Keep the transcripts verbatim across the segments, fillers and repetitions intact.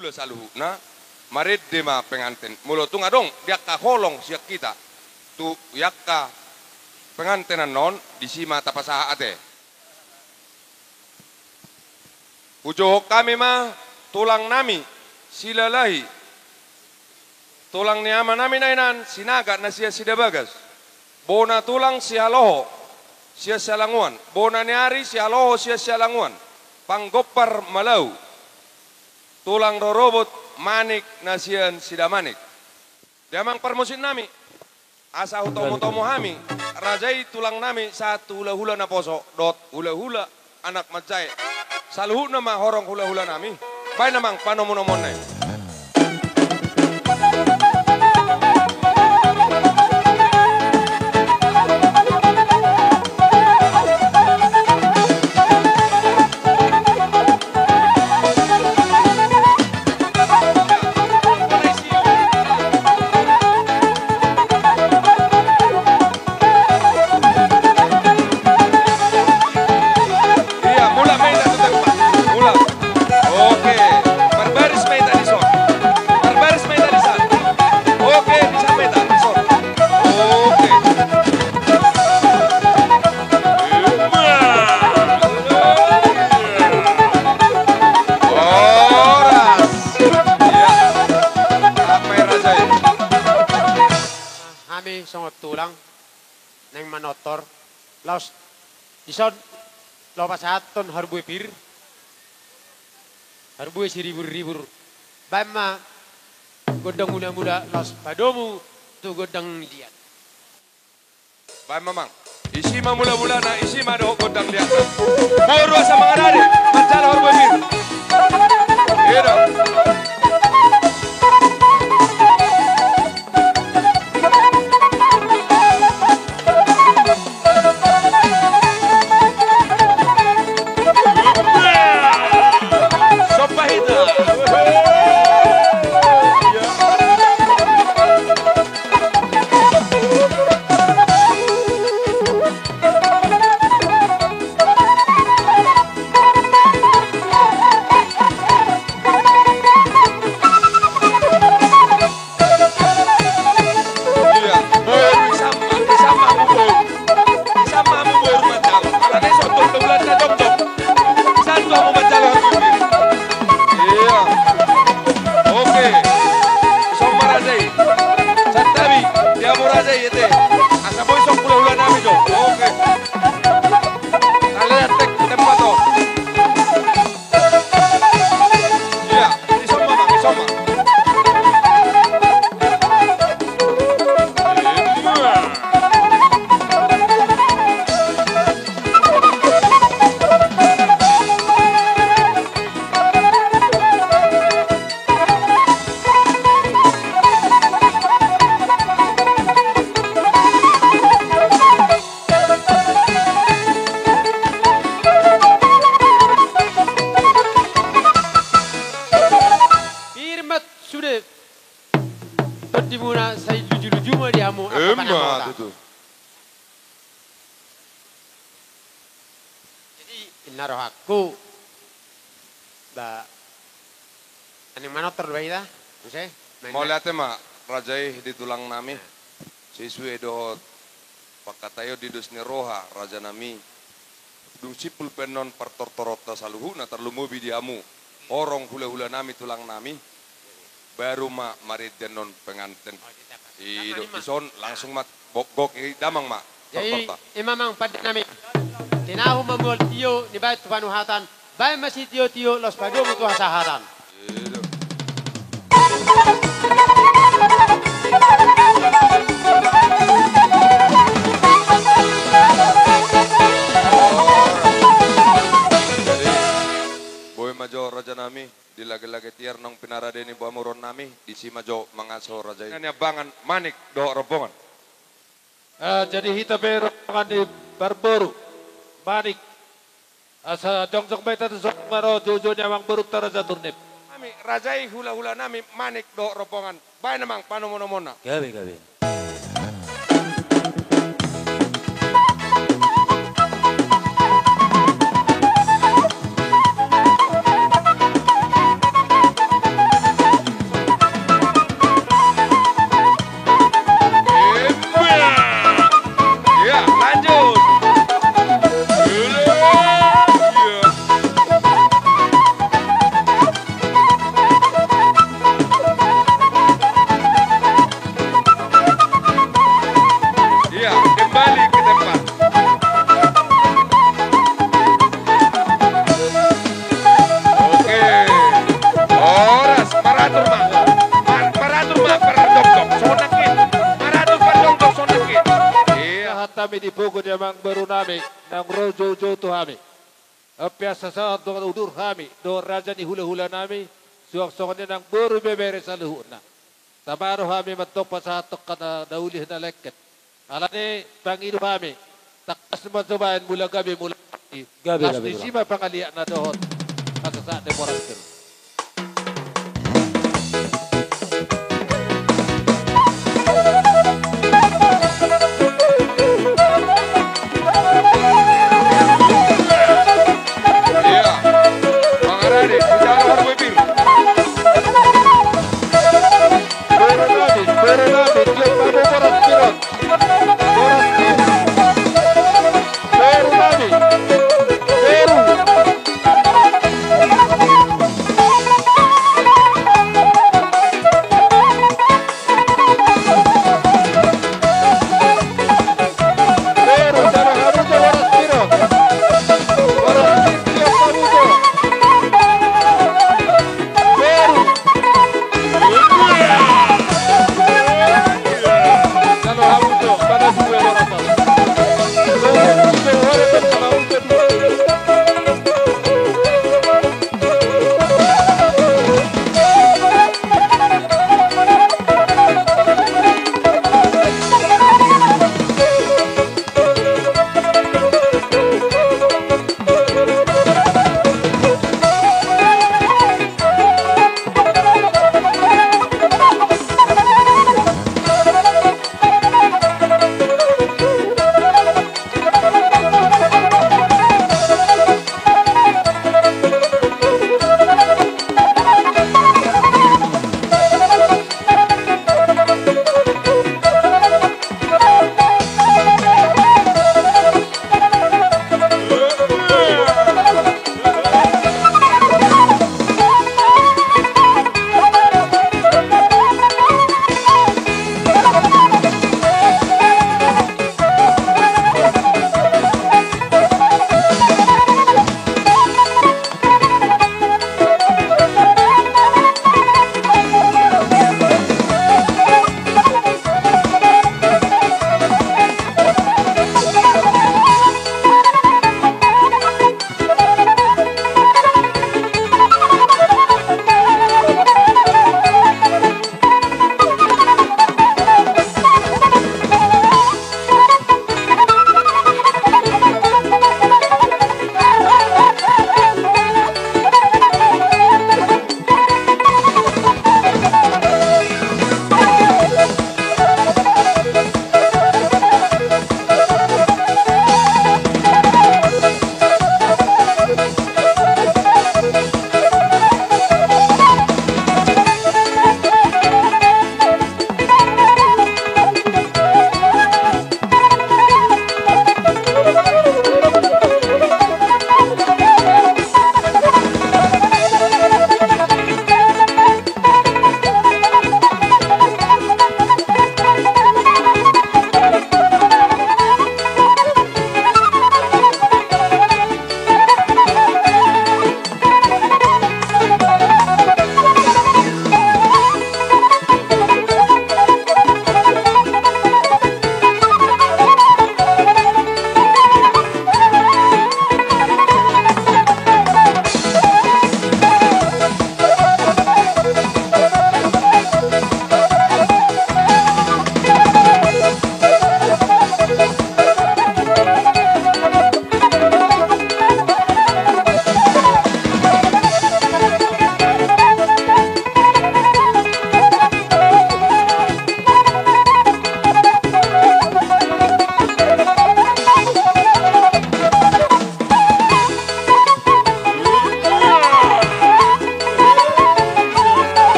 Hula saluhutna, marende ma penganten. Molo tung adong di angka holong sian hita tu angka penganten annon, disi ma tapasahat ate. Hujouhon hami ma tulang nami Silalahi, tulang ni ama nami na hinan Sinaga na sian Sidabagas, bona tulang Sihaloho sian Sihalanguan, bona ni ari Sihaloho sian Sihalanguan, panggompar Malau, tulang rorobot Manik na sian Sidamanik. Di amang parmusik nami, asa hutomutomu hami raja i tulang nami sahat tu hulahula naposo dohot hulahula anak manjae. Saluhutna ma horong hulahula nami. Baen amang panomunomuonna i. Iya, mulak ma hita tu tempat. Mulak. Oke. Marbaris ma hita dison. Marbaris ma hita dison. Oke, dison ma hita dison. Oke. Horas. Iya. Rap ma i raja i. Hami songon tulang naeng manortor, laos dison laho pasahathon harbue pir, harbue siriburribur. Baen ma gondang mulamula laos padomu tu gondang liat. Baen ma amang. Isi ma mulamulana, isi ma dohot gondang liatna. Boru asa mangarade, manjalo harbue pir. Iya do. Somba hita. Iya, boru i sama, i sama boru. I sama boru manjalo. Alana i songon do ulaonna jongjong. Santabi hamu manjalo harbue pir. Iya. Oke. Songon ma raja i. Santabi di hamu raja i ate. Asa boi songon hulahula nami do. Oke. Talean tek tempat on. Iya, i sama ma, i sama. Pir ma sude tondimuna, sai lujuluju ma di hamu angka panamota. Emma tutu. Jadi, inna rohangku, ba, aning manortor do ba hita, muse, main. Mauliate ma, raja i di tulang nami. Sesuai dohot pangkataion di dos ni roha, raja nami. Dung simpul pe annon partortoronta saluhutna, tarlumobi di hamu horong hulahula nami, tulang nami. Baru ma marende annon penganten. I do, dison langsung ma gok, gok i damang ma. Jadi, tortorta. Ima amang pande nami. Tinahu ma mual tio, nibaen tu panuhatan. Baen ma sitiotio, laos padomu tu hasahatan. I do. Jadi, boi ma jo raja nami. Di lage-lage tiar naung pinarade ni pamoruon nami, disi ma jo mangaso raja i. Niambangan Manik dohot rombongan. Eh, jadi hita pe rombongan ni parboru Manik. Asa jongjong ma hita tu son ma ro joujou ni amang borunta Raja Turnip. Nami, raja i hulahula nami Manik dohot rombongan. Baen amang panomunomuonna. Gabe, gabe. Hami di pogu ni amangboru nami, naung ro joujou tu hami. Ampe asa sahat dohot udur hami, dohot raja ni hulahula nami, suang songon i nang boru ibebere saluhutna. Tama do hami mandok pasahathon hata na uli na lengket. Alani i pangido hami, tangkas ma jo baen mula gabe mula mati. Gabe, gabe, gabe. Las ni si ma pangaliatna dohot hasasaat ni boras pir.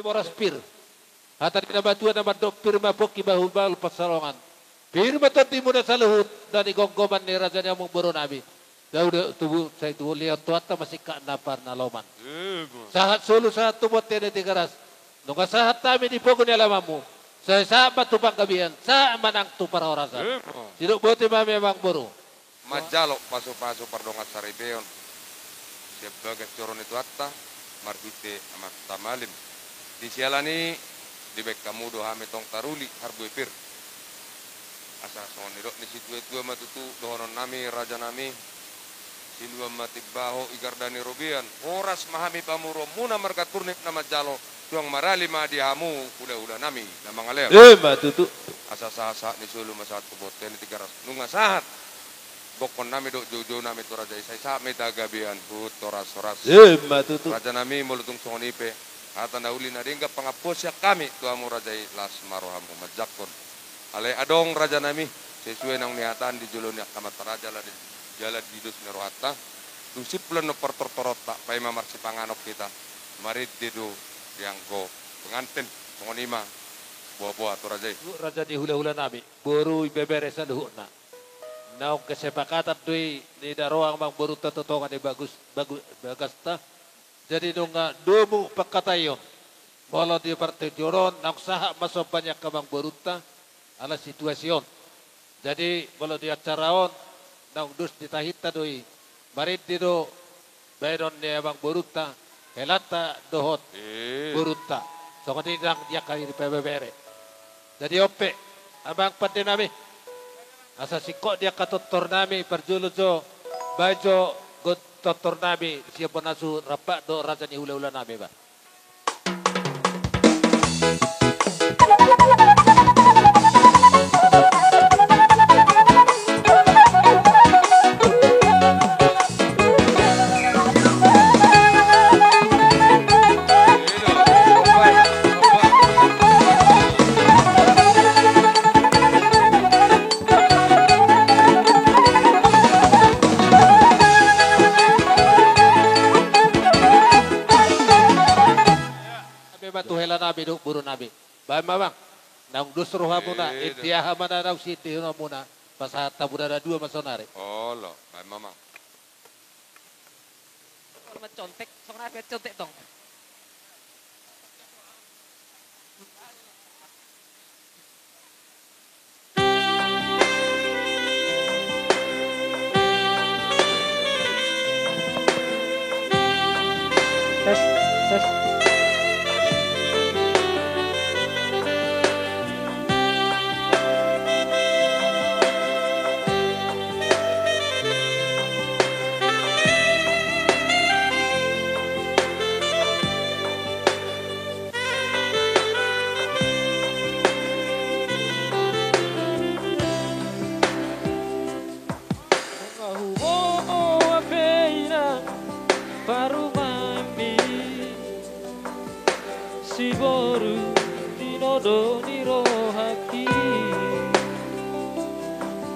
Boras pir. Hata ni na matua na mandok pir ma pongki bahulbahul pansalongan. Pir ma tondimuna saluhut na nigomgoman ni raja ni amangboru nami. Dauda tubu sai tubu liat tuanta masingkat na parnaloman. Sahat solu sahat tu bontean ni Tigaras. Nunga sahat hami di pogu ni alamanmu. Sai sahat ma tu panggabean, sahat ma nang tu parhorasan. Sidok boti ma hami amangboru. Manjalo pasupasu pardongan saripeon. Bagas joro ni Tuhanta, marhite Amanta Malim. Di siala ni i, dibaen hamu do hami tong taruli harbue pir. Asa songon nidok ni situatua ma tutu dohononnami, rajanami. Sinuan ma timbaho i gardani robean, horas ma hami pamoruonmuna marga Turnip na manjalo, suang marali ma di hamu hulahulanami na mangalean. Ima tutu. Asa sahat-sahat ni solu ma sahat tu bontean ni Tigaras, nunga sahat gokhonnami dohot joujounami tu raja i, sai sahat ma hita gabean huhut horas-horas. Ima tutu. Rajanami, molo tung songon i pe, hata na uli na denggan pangampuon sian hami tu hamu raja i, las ma rohamu manjangkon. Alai adong rajanami, sesuai naung nihatahon di jolo ni angka amanta raja, jala di, jala di dos ni rohanta, dung simpul annon partortoronta, paima marsipanganon hita, marende do di anggo penganten, songon i ma boa-boa tu raja i. Raja ni hulahulanami, boru, ibebere saluhutna. Naung kesepakatan do i ni daroang amangborunta tu tonga ni bagus, bagu-, bagasta. Jadi nunga domu pangkataion. Molo di partingkian on naung sahat ma somba ni angka amangborunta ala situasi on. Jadi molo di acara on naung dos di tahinta do i, marende do baenon ni amangborunta, helanta dohot, eh, borunta. Songon i nang di angka ibebere. Jadi on pe, amang pandenami, asa singkop di angka tortornami, parjolo jo, baen jo gon tortornami sian bona suhut rampak dohot raja ni hulahulanami, ba. Memang tu helanami dohot borunami. Baen ma, amang. Naung dos rohamuna, eh, inti aha ma na naung siendehononmuna, pasahat hamu na dua ma saonari. Olo, baen ma, amang. Olo, mencontek, songon aha pe contek tong. Tes, tes. Huboan pe inang parumaenmi, siboru tinodo ni rohangki,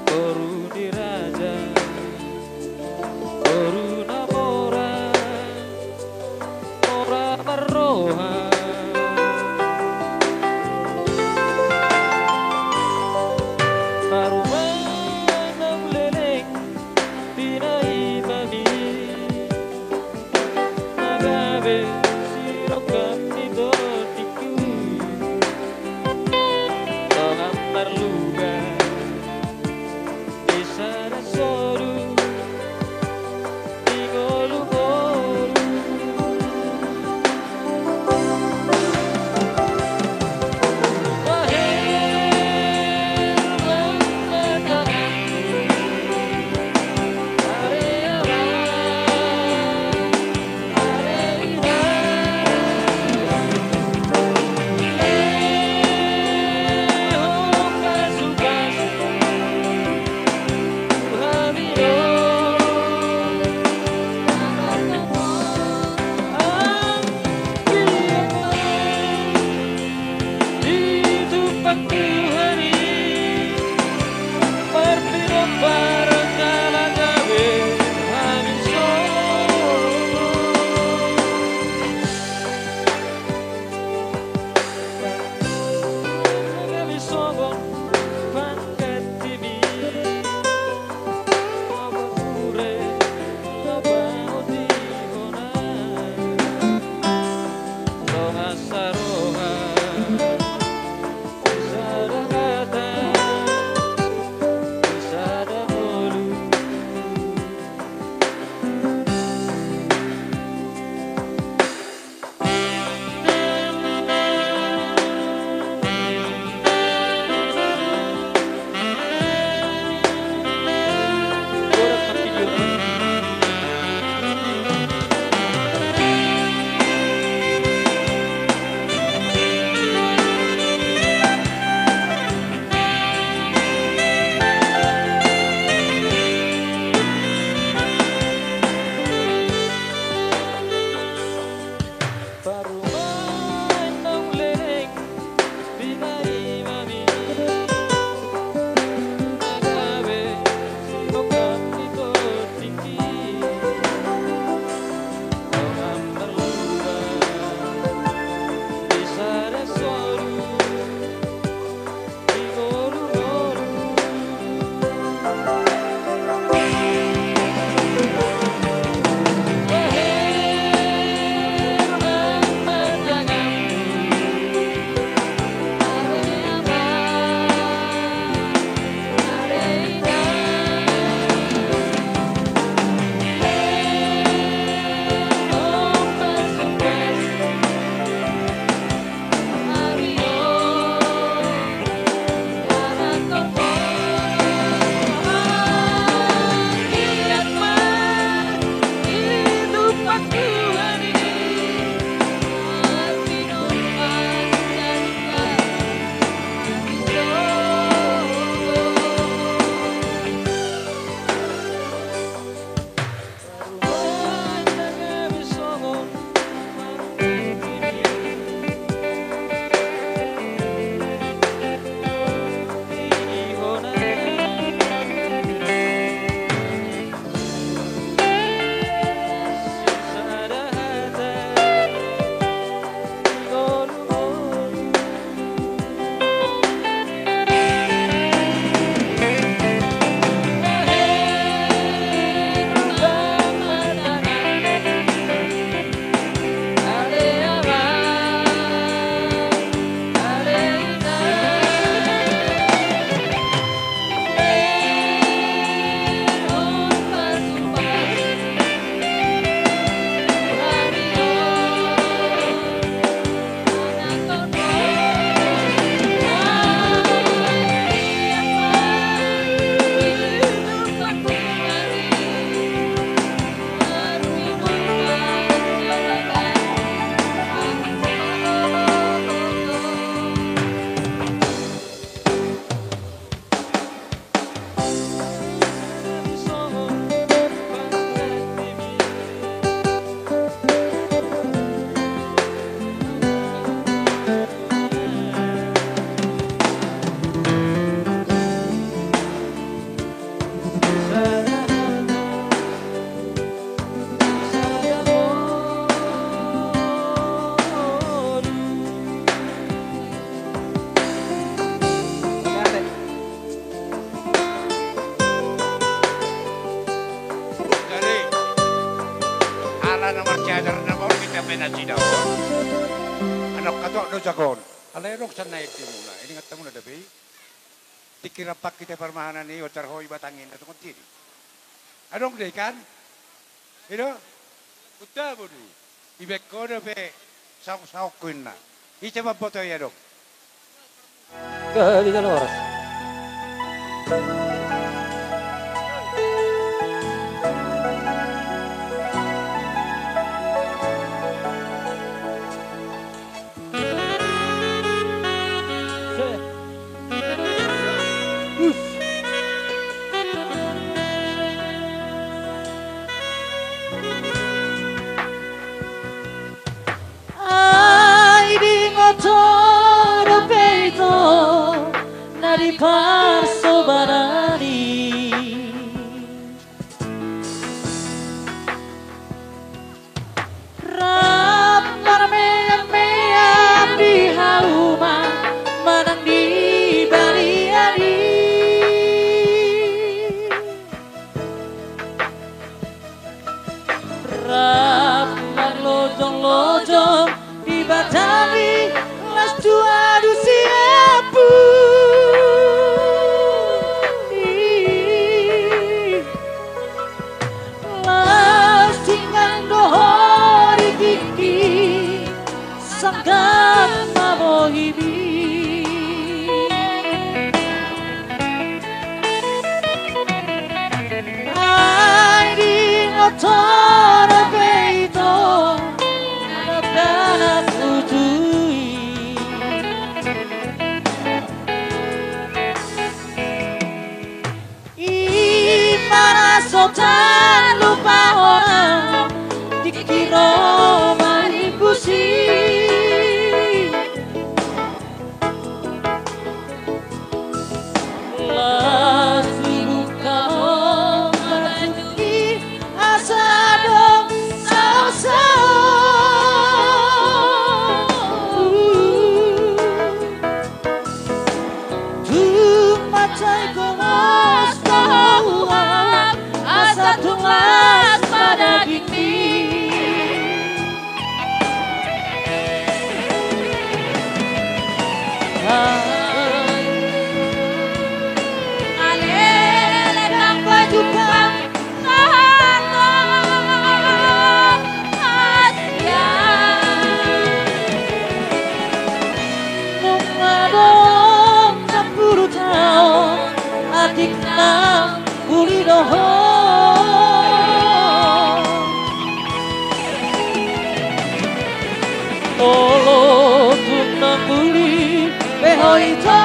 boru ni raja, boru na mora, mora marroha. Parumaen na leleng tinaimami, na gabe sirongkap ni tondingku, tongan marluga di sada sodu. Adong sian na ende muna, iningat hamuna dope i? Tingki rampak hita parmahanan i, ojar ho i batang i, na songon dia do i. Adong do i kan? I do? Unta bo do i. Ibaen ho dope saongsaongku inna. Ise mamboto i adong? Gabe jala horas. Ai dingot ho dope ito na di parsobanan i. Rap marmeammeam di hauma manang di balian i. Rap marlojonglojong di batang i, las tu adu siampuli. Las tinggang do ho di tingki, sangkap ma bohimi. Ai dingot ho dope ito na di parsobanan i. I ma na so tarlupa hona tingki ro manimbus i. Las dibuka ho mata tingki asa adong saosaon. Tung mansai gomos do huhap asa tung las ma dagingmi. Alele ndang pajumpang na hatop hasian. Nunga adong sampulu taon atik nang uli do ho. Molo tung nang uli pe ho ito,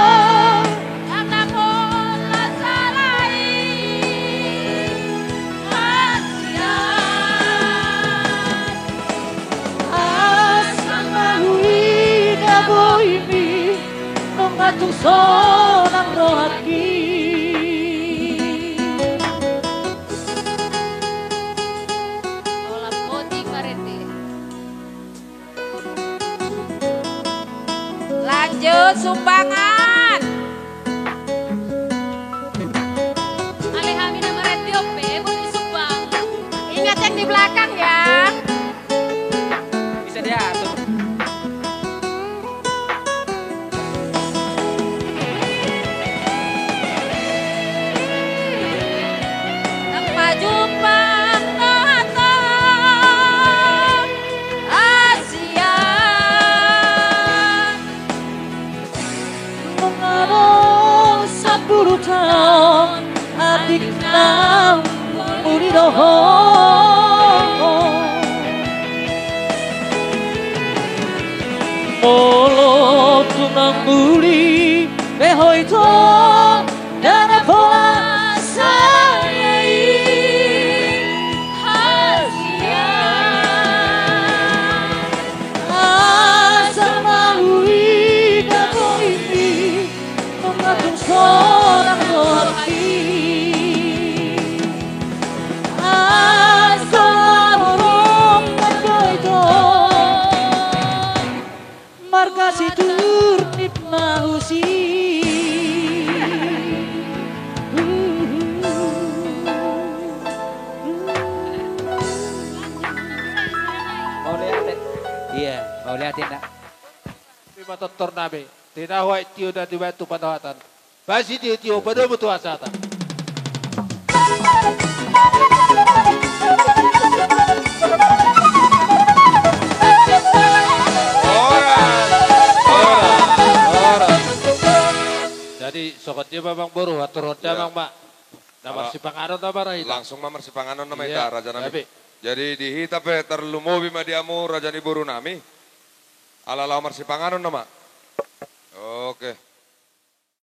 ndang na pola sala i hasian. Asa ma huida bohimi, nunga tung sonang rohangki. Olam poting marende. Lanjut sumbangan. Ale hami na marende on pe boi disumbang. Ingat yang di belakang ya. Bisa diatur. Ndang pajumpang na hatop hasian. Nunga adong sampulu taon atik nang uli do ho. Molo tung nang uli pe ho ito, ndang na pola sala i hasian. Asa ma huida bohimi, nunga tung sonang rohangki. Asa borong na do ito, marga Situr nipna husi. nami. Tinahu aek tio na dibaen tu pandohatan. Pasitio-tio padomu tu hasahatan. Horas, horas, horas. Jadi songon dia ma amang boru, atur on damang ma. Na marsipanganon nama ra hita. Langsung ma marsipanganon nama hita, raja nami. Jadi di hita pe tarlumobi ma di hamu raja ni boru nami. Ala laho marsipanganon nama. Oke.